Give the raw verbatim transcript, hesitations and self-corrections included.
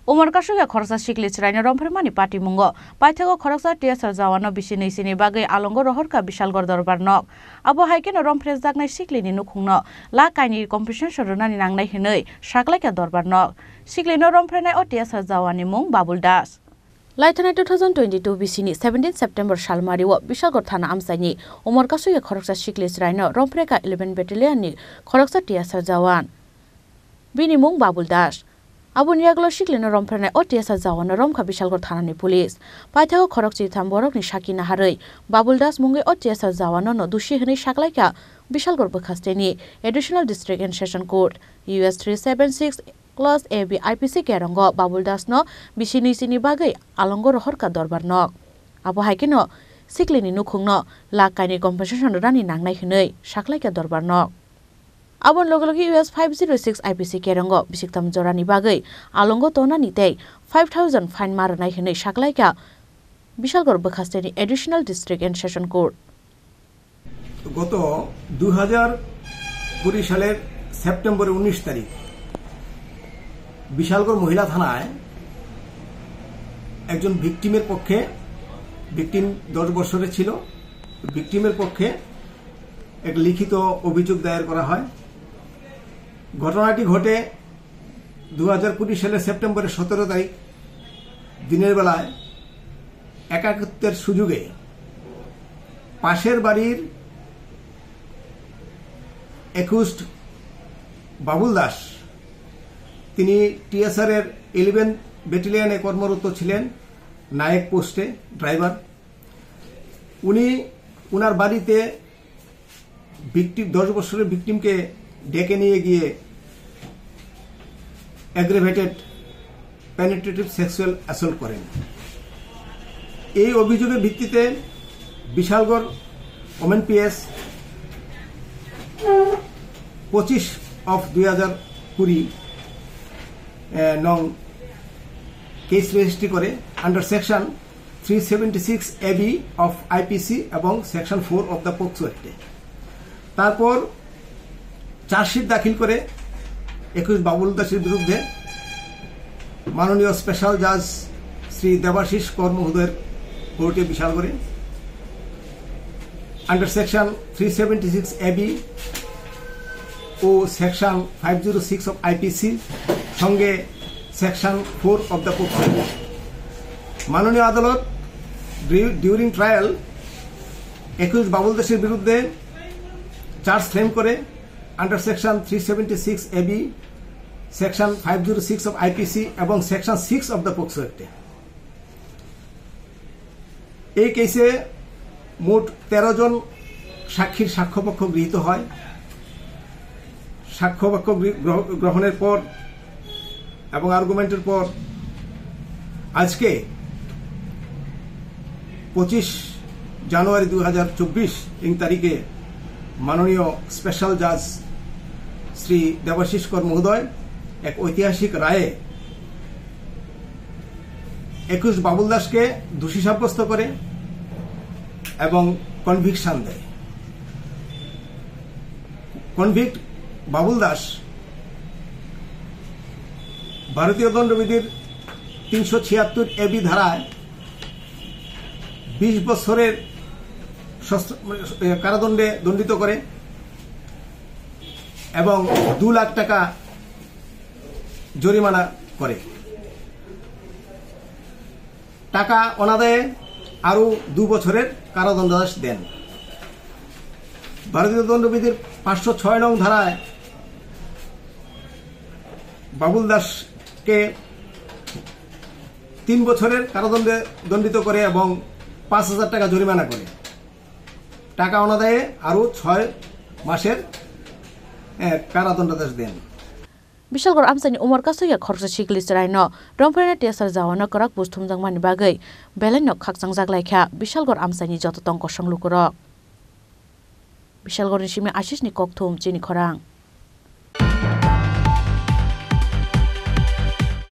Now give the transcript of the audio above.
Umar Kasukya khoroksa sikli chwraino romphreimani patimungo paithago khoroksa T S R jawano bisi nwi sini bagwi alongo rohorkha Bishalgarh Dorbar nok. Abo hai kheno romphrejaknai siklini nukhungno lakh kainwi compensation rwnani nangnai hwnwi saklaikha Dorbar nok. Siklino romphrenai o T S R jawani mung Babul Das. Laithanai two thousand twenty-two bisini seventeen September salmario Bishalgarh thana amchaini Umar Kasukya khoroksa sikli chwraino romphreka eleven battalion ni khoroksa T S R jawan. Bini mung Babul Das. Aboni yagulo siklino romphrenai o T S R jawano romkha Bishalgarh thanani police. Paithago khorok chitham borokni saki naharwi Babul Das mungwi o T S R jawano no dusi hwnwi saklaikha Bishalgarh bwkhasteni Additional District and Session Court, U S three seven six Clause A B I P C kerongo Babul Das no bisi nwi sini bagwi alongo rohorkha Dorbar nok. Abo hai kheno siklini nukhungno lakh kainwi compensation rwnani nangnai hwnwi saklaikha Dorbar nok. Aboni loge loge U S five zero six I P C kerongo bisiktham jorani bagwi alongo tonani tei five thousand fine ma rwnai hwnwi saklaikha Bishalgarh bwkhasteni Additional District and Session Court. গত দুই হাজার কুড়ি সালের সেপ্টেম্বরের উনিশ তারিখ বিশালগড় মহিলা থানায় একজন ভিকটিমের পক্ষে, ভিকটিম দশ বছরের ছিল, ভিকটিমের পক্ষে এক লিখিত অভিযোগ দায়ের করা হয়। ঘটনাটি ঘটে দুই হাজার কুড়ি সালের সেপ্টেম্বরের সতেরো তারিখ দিনের বেলায় একাকিত্বের সুযোগে পাশের বাড়ির accused বাবুল দাস, তিনি টিএসআর এর ইলেভেন ব্যাটালিয়নে কর্মরত ছিলেন, নায়েক পোস্টে ড্রাইভার। উনি ওনার বাড়িতে ভিকটিম, দশ বছরের ভিকটিমকে ডেকে নিয়ে গিয়ে অ্যাগ্রেভেটেড পেনিট্রেটিভ সেক্সুয়াল অ্যাসল্ট করেন। এই অভিযোগের ভিত্তিতে বিশালগড় ওমেন পিএস পঁচিশ অফ দুই হাজার কুড়ি, আহ, নং কেস রেজিস্ট্রি করে under section three seventy six A B of IPC এবং section four of the POCSO অ্যাক্টে। তারপর চার্জশিট দাখিল করে একুশ বাবুল দাসের বিরুদ্ধে মাননীয় স্পেশাল জাজ শ্রী দেবাশিস কর মহোদয়ের কোর্টে বিশালগড়ে under section three seventy six A B ও section five zero six of IPC সঙ্গে section four of the POCSO. মাননীয় আদালত ডিউ-, ডিউরিং ট্রায়াল একুশ বাবুল দাসের বিরুদ্ধে চার্জ ফ্রেম করে under section three seventy six A B, section five zero six of IPC এবং section six of the POCSO অ্যাক্টে। এই কেসে মোট তেরো জন সাক্ষীর সাক্ষ্যপক্ষ গৃহীত হয়। সাক্ষ্যপক্ষ গৃ-, গ্রহ-, গ্রহণের পর এবং আর্গুমেন্টের পর আজকে পঁচিশ জানুয়ারি দুই হাজার চব্বিশ ইং তারিখে মাননীয় স্পেশাল জাজ শ্রী দেবাশিস কর মহোদয় এক ঐতিহাসিক রায়ে একুশ বাবুল দাসকে দোষী সাব্যস্ত করে এবং কনভিকশন দেয়। কনভিক্ট বাবুল দাস ভারতীয় দণ্ডবিধির তিনশো ছিয়াত্তর এ বি ধারায় বিশ বছরের সশ্র-, এ, কারাদণ্ডে দণ্ডিত করে এবং দু লাখ টাকা জরিমানা করে। টাকা অনাদায়ে আরও দু বছরের কারাদণ্ডাদেশ দেন। ভারতীয় দণ্ডবিধির পাঁচশো ছয় নং ধারায় বাবুল দাসকে তিন বছরের কারাদণ্ডে দণ্ডিত করে এবং পাঁচ হাজার টাকা জরিমানা করে। টাকা অনাদায়ে আরও ছয় মাসের, এ, কারাদণ্ডাদেশ দেন। Bishalgarh amchaini Umar Kasukya khoroksa sikli chwraino romphrenai T S R jawano kwrak buj thumjakmani bagwi belaino khakchangjak laikha Bishalgarh amchaini joto tong kosong lukurok. Bishalgarhni simi Ashisni kokthum chini khorang.